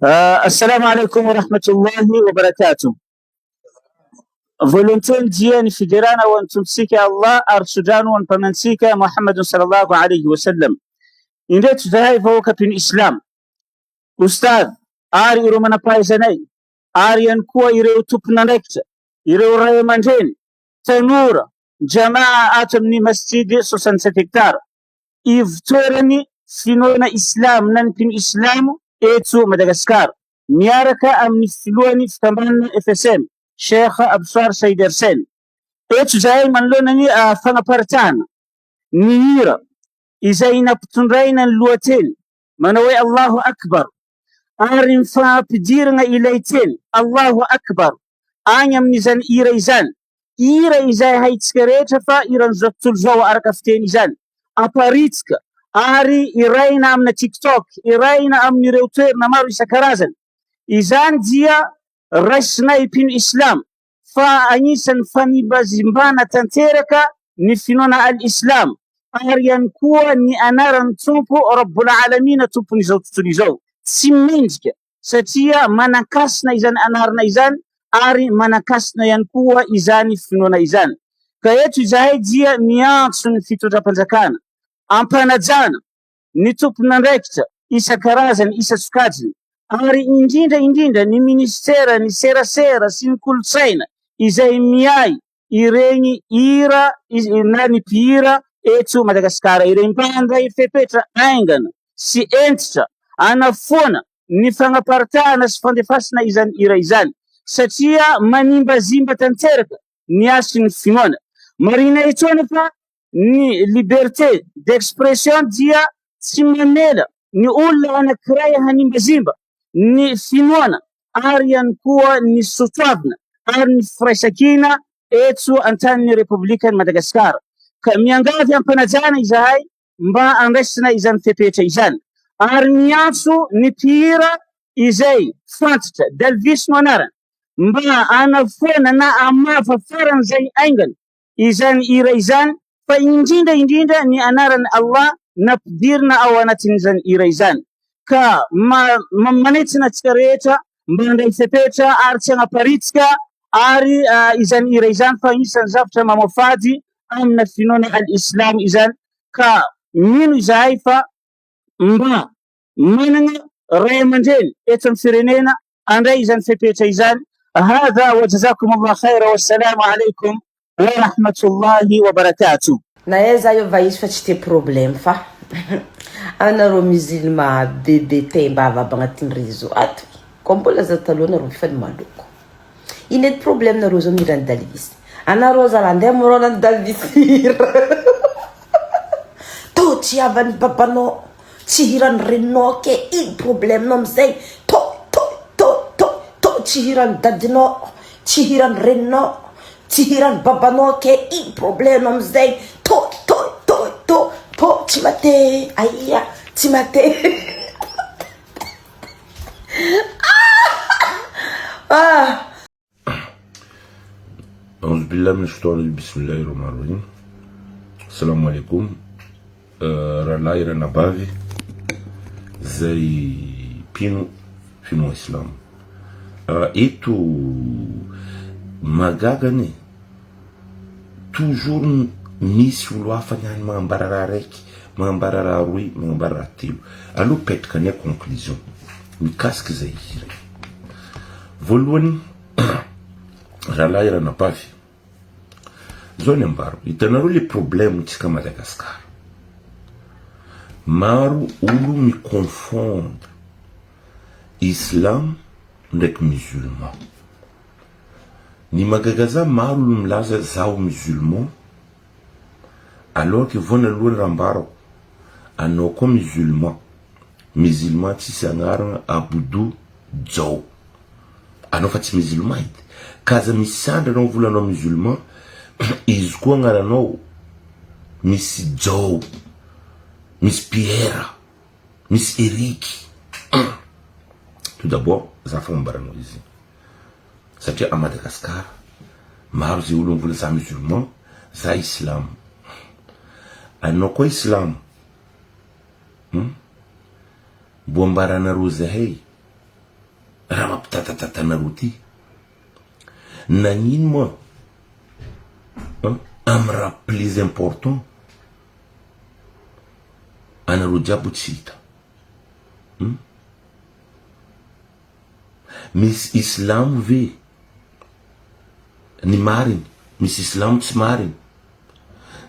Assalamu alaikum wa rahmatullahi wa barakatuh. Voalohany teny dia ny fiderana ho an'ny Tompontsika Allah ary tsodrano ho an'ny mpaminantsika Muhammadun sallallahu alayhi wa sallam. Indreto izahay vahoaka mpino Islam, Oustaz ary ireo manam-pahaizanay ary ihany koa ireo tompon'andraikitra, ireo ray aman-dreny, tanora, Jama'a ato amin'ny Masjid 67 hectares, ivotoeran'ny finoana Islamo na ny mpino Islamo eto Madagasikara, miaraka amin'ny filohan'ny fikambanana FSM, Cheikh Absoar Said Arsène. Eto izahay manoloana ny fanaparitahana ny hira izay nampitondraina ny lohateny manao hoe Allahu Akbar ary ny fampidirana ilay teny Allahu Akbar any amin'izany hira izany, hira izay haintsika rehetra fa hiran'izao tontolo izao araka fiteny izany, aparitaka ary hiraina amina TikTok, hiraina amin'ireo toerana maro isan-karazany. Izany dia raisinay mpino Islam fa anisan'ny fanimbazimbana tanteraka ny finoana al-Islam ary ihany koa ny anaran'ny Tompo Rabbul Alamina Tompon'izao tontolo izao. Tsy mendrika satria manan-kasina izany anarana izany ary manan-kasina ihany koa izany finoana izany. Ka eto izahay dia miantso ny fitondram-panjakana ampanajana ny tompon'andraikitra isan-karazany isan-tsokajiny ary indrindra indrindra ny minisitera ny serasera sy ny kolontsaina izay miahy ireny hira na ny mpihira eto Madagasikara ireny mba handray fepetra haingana sy hentitra hanafoana ny fanaparitahana sy fandefasana izany hira izany satria manimbazimba tanteraka ny hasin'ny finoana. Marihina etoana fa ny liberté d'expression dia tsy mamela ny olona anankiray hanimbazimba ny finoana ary ihany koa ny soatoavina ary ny firaisankina eto an-tanin'ny Repoblikan'i Madagasikara. Ka miangavy am-panajana izahay mba handraisana izany fepetra izany ary miantso ny mpihira izay fantatra, Dalvis no anarany, mba hanafoana na hamafa faran'izay haingana izany hira izany fa indrindra indrindra ny anaran'i Allah nampidirina ao anatin'izany hira izany ka manetsina antsika rehetra mba handray fepetra ary tsy hanaparitsika ary izany hira izany fa anisan'ny zavatra mamoafady amina finoana al-Islam izany ka mino izahay fa mba manana ray aman-dreny eto amin'ny firenena handray izany fepetra izany. Hadha wa jazakumullah khaira wassalamo alaikum wa rahmatullahi wa barakatuh. Na aiza io va izy fa tsy te problème fa anareo musulman bebe taimbava aby agnatin'ny réseau ato koa mbola za taloha nareo efa nimaloko ino edy problème nareo zao mihira an'i Dalvis anareo zala andeha mirona an'i Dalvis hira tô tsy havan'ny babanao Tsy hiran'ny reninao ake iny problème nao amizay to to to to to tsy hiran'ny dadinao tsy hiran'ny reninao tsy hiran'ny babanao ake iny problème nao amizay to to to to to tsy mate aia tsy mate ah Aouzu billahi mina shaitan rajim bismillahi rahmani rahim Assalamu alaikum rahalahy ranabavy zay mpino finoana islam eto mahagaga anie toujours misy olo hafa niany magnambara raha raiky magnambara raha roy magnambara raha telo aleo petraka anie conclusion mikasika izay hira Voalohany, rahalahy ranabavy, zao ny ambarako, hitanareo le problème tsika Madagascar, maro olo mi confondre islam ndraiky musulman, ny mahagaga za maro olo milaza zaho musulman alors que voanalohany raha ambarako, anao koa musulman, musulman tsisy agnarana Abdou Jao. Anao fa tsy musulman edy. Ka aza misy sandry anao mivola anao musulman, izy koa agnaranao misy Jao, misy Pierre, misy Eric. Tout d'abord, za fagnambaranao izy. Satria à Madagascar, maro ze olo mivola za musulman, za islam. Anao koa islam. Hum? Mbo ambaranareo zahay. Raha mampitatatata anareo ty. Nagnino moa amy raha plus important anareo jiaby tsy hita? Misy islamo ve ny mariny? Misy islamo tsy mariny?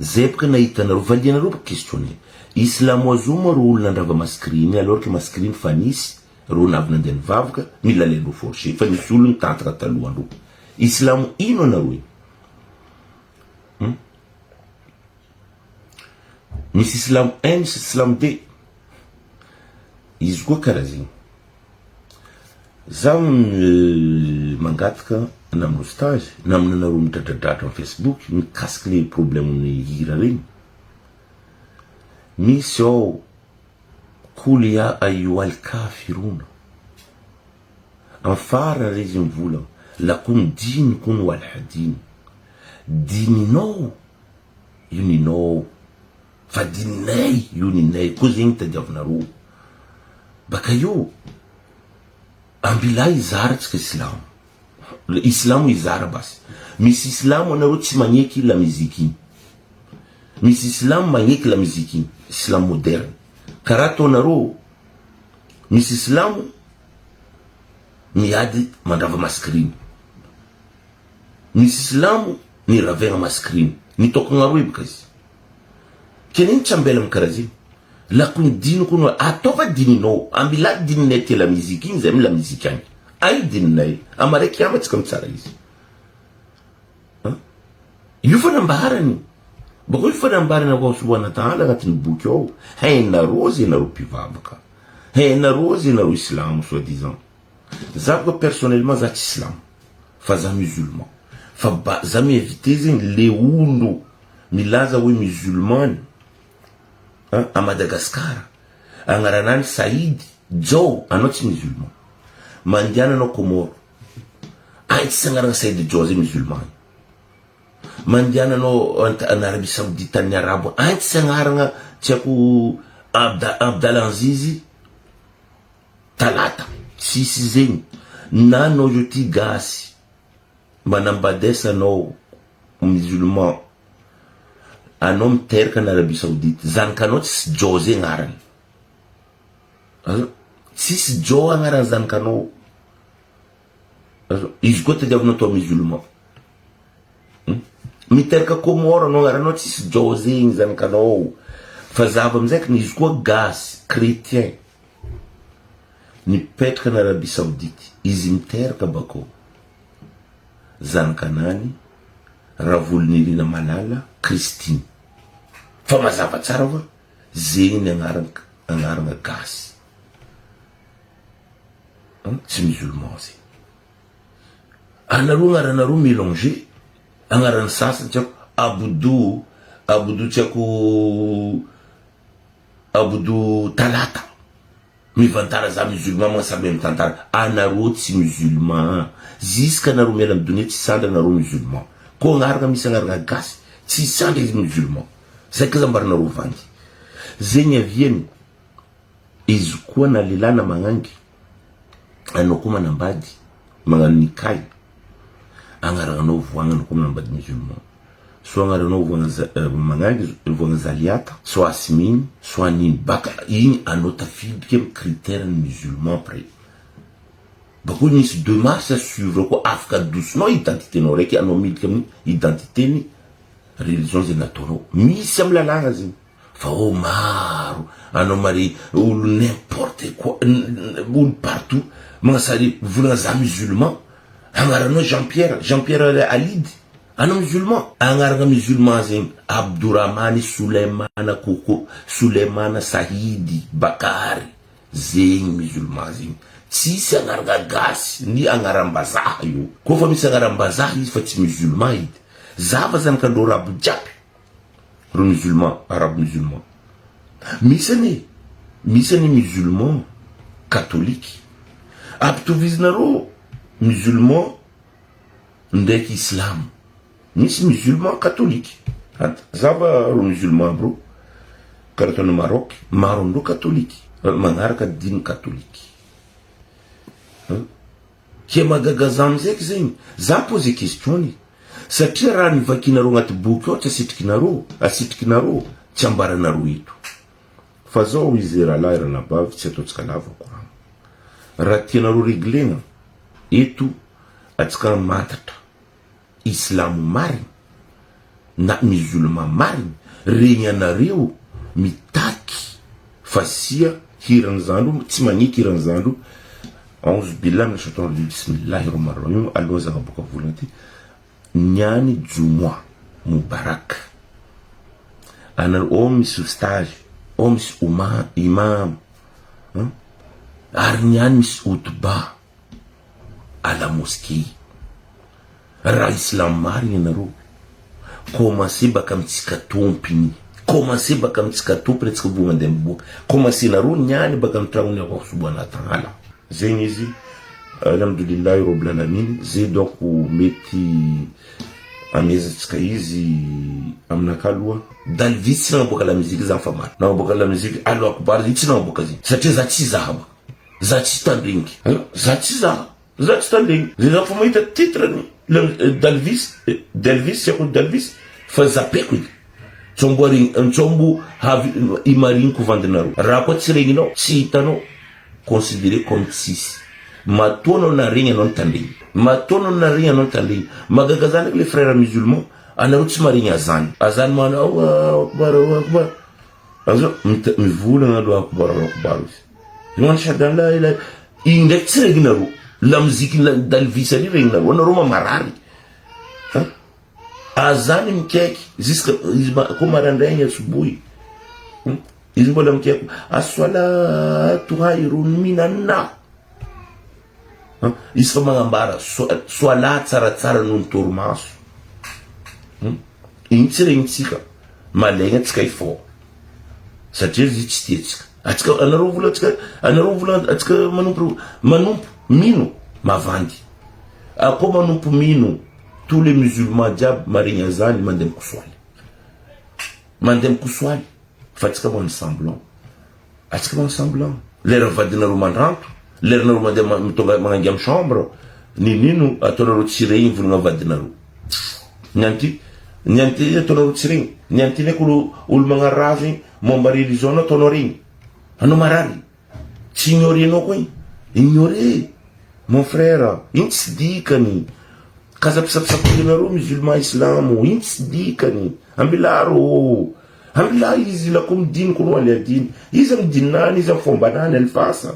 Zay boka nahita anareo, valianareo boka question e. Islamo azo moa reo olona nandrava masquerine alors que masquerine fa nisy reo navy nandeha nivavaka mila alaindreo force fa nisy olo nitantana talohandreo. Islamo ino anareo iny? Hum? Misy islamo 1 misy islamo 2. Izy koa karaha zegny. Zaho mangataka na amin'ny stage na amin'ny anareo midradradradra amin'ny Facebook mikasiky le problème ny hira regny. Misy ao Qul ya ayyuhal kafiruna. Amin'ny farany re izy mivolagna lakum dinukum waliya din. Dininao io ninao fa dininay io ninay koa zegny tadiavinareo. Baka eo ambilà hizara tsika islamo. Islamo hizara basy. Misy islamo anareo tsy magneky la musique igny. Misy islamo magneky la musique igny, islamo moderne. Karaha ataonareo misy islamo miady mandrava masquerine. Misy silamo niravegna masquerine. Nitokagna roe baka izy. Ke nino tsy ambela am karaha zegny. Lakony diniko no ataova dininao. Ambilà dininay ty la musique igny zay am la musique agny. Ay dininay. Amaray kiama tsika mitsara izy. An? Io fa nambarany. Baka io fa nambarany Allah subhanahu wa ta'ala agnatin'ny boky ao. Hainareo ze nareo mpivavaka. Hainareo ze nareo islamo soi disant. Za boka personnellement za tsy silamo fa za musulman fa ba za mi-inviter zegny le olo milaza hoe musulman a à Madagascar agnaranany Saïd Jao anao tsy musulman mandiana anao Comore any tsisy agnarana Saïd Jao zay musulman mandiana anao en Arabie Saoudite any arabo any tsisy agnarana tsy haiko Abda Abdalaziz Talata, tsisy zegny, na anao io ty gasy manambades anao musulman anao miteraka any Arabie Saoudite zanakanao tsisy Joe zay agnarany, tsisy Joe agnarany zanakanao, izy koa tadiavinao atao musulman, miteraka Comore anao agnaranao tsisy Joe zegny zanakanao, fa zava amizay izy koa gasy chretien. Nipetraka any Arabie Saoudite izy miteraka bakao zanakanany Ravolonirina Malala Christine fa mazava tsara fa zegny ny agnarana agnarana gasy an tsy musulman zegny anareo agnaranareo mélanger agnaran'ny sasany tsy haiko Abdou Abdou tsy haiko Abdou Talata mivantara za musulman moa samy mitantara anareo tsy musulman jusque anareo miala am donia tsy sandry anareo musulman ko agnarana misy agnarana gasy tsy sandry izy musulman zay ka zambaranareo vandy zegny aviany izy koa na lehilahy na magnangy anao koa manambady magnano nikay agnaranao voagna anao koa manambady musulman Soit agnaranao voagna magnangy voagna zaliata, soit asminy, soit nino baka igny anao tafiditra am critère ny musulman après. Bakeo misy demarche à suivre koa afaka adosonao identité nao raiky anao miditra amin'ny identité ny religion zay nataonao. Misy am lalàgna zegny. Fa oh maro anao mare olo n'importe quoi olo partout magnasary volagna za musulman agnaranao Jean Pierre Jean Pierre Alide anao musulman agnarana musulman zegny Abdourahmane Souleymane Koko Souleymane Sahidy Bakary zegny musulman zegny tsisy agnarana gasy ny agnaram-bazaha io koa fa misy agnaram-bazaha izy fa tsy musulman edy zava zanak'andreo arabo jiaby Reo musulman, arabo musulman. Misy anie, misy anie musulman catholique. Ampitovizinareo musulman ndraiky islam. Misy musulman catholique. Zava reo musulman aby reo, karaha ataon'i Maroc, maro amindreo catholique, magnaraka diny catholique. Ke mahagaga za amizaiky zegny, za pose question-ny, satria raha nivakinareo agnaty boky ao tsy asitrikinareo, asitrikinareo, tsy ambaranareo eto. Fa zao izy rahalahy ranabavy tsy ataontsika lava koragna. Raha tianareo reglegna eto atsika mantatra islamo marigny na musulman marigny regny anareo mitaky fasia hiran'zandro tsy magneky hiran'zandro Aouzu billah mina shaitan rajim bismillahi rahmani rahim aloha za aboaka volagna ty niany jumua mubarak anareo ao misy stage ao misy oma imam ary niany misy hotba à la mosquée Raha islam marigny anareo, commencer baka amintsika tompiny, commencer baka amintsika tompiny antsika vao mandeha miboaka, commencer nareo niany baka amin'ny tragnony Allah subhana ta'ala. Zegny izy, Alhamdoulillahi Rabbil Alamin, zay donc mety amezantsika izy aminakahy aloha, Dalvy tsy nagnaboaka la musique za fa maty, nagnaboaka la musique Allahu Akbar tsy nagnaboaka zegny satria za tsy hizaha baka, za tsy tandriniky, za tsy hizaha. Za tsy tandregny. Zay za fa mahita titre ny Dalvis, Delvis tsy haiko Dalvis fa zapeko edy. Tsombo ary ntsombo havy imariniko vandinareo. Raha koa tsy regninao, tsy hitanao, considéré comme tsisy. Matoa anao naregny anao nitandregny. Matoa anao naregny anao nitandregny. Mahagaga za ndraiky le frère musulman, anareo tsy maregny azany. Azany manao Allahu akbar Allahu akbar. Azao mivolagna aloha akbar Allahu akbar izy. Io ashhadu an la ilaha igny ndraiky tsy regninareo. La musique d'Alvis ary regninareo, anareo ma marary. Ha? Azany mikaiky jusque izy ko maraindraigny asubuhi. Izy mbola mikaiky as-salatu khairun minan naum. Izy fa magnambara soala tsaratsara noho ny torimaso. Igny tsy regnintsika. Malaigna antsika hifôha. Satria izy tsy tia antsika. Antsika anareo vola antsika anareo vola antsika manompo manompo mino mavandy. Akô manompo mino tous les musulmans jiaby maregny an'zany mandeha mikosoaly. Mandeha mikosoaly fa antsika magnano semblant. Atsika manao semblant. Lera vadinareo mandranto, lera nareo mandeha mitonga magnangy am chambre, ninino ataonareo tsy regny volagna vadinareo. Ny anty, ny anty ataonareo tsy regny. Ny anty ndraiky olo olo magnano raha zegny momba religion nao ataonao regny. Anao marary. Tsy ignorer-nao koa igny. Ignorer. Mon frère, igny tsy dikany. Kazapisapisapoinareo musulman islamo, igny tsy dikany. Ambilaro ô. Ambilà izy la ko midiniky ro aliadiny. Iza midinany, iza fombanany alifasa.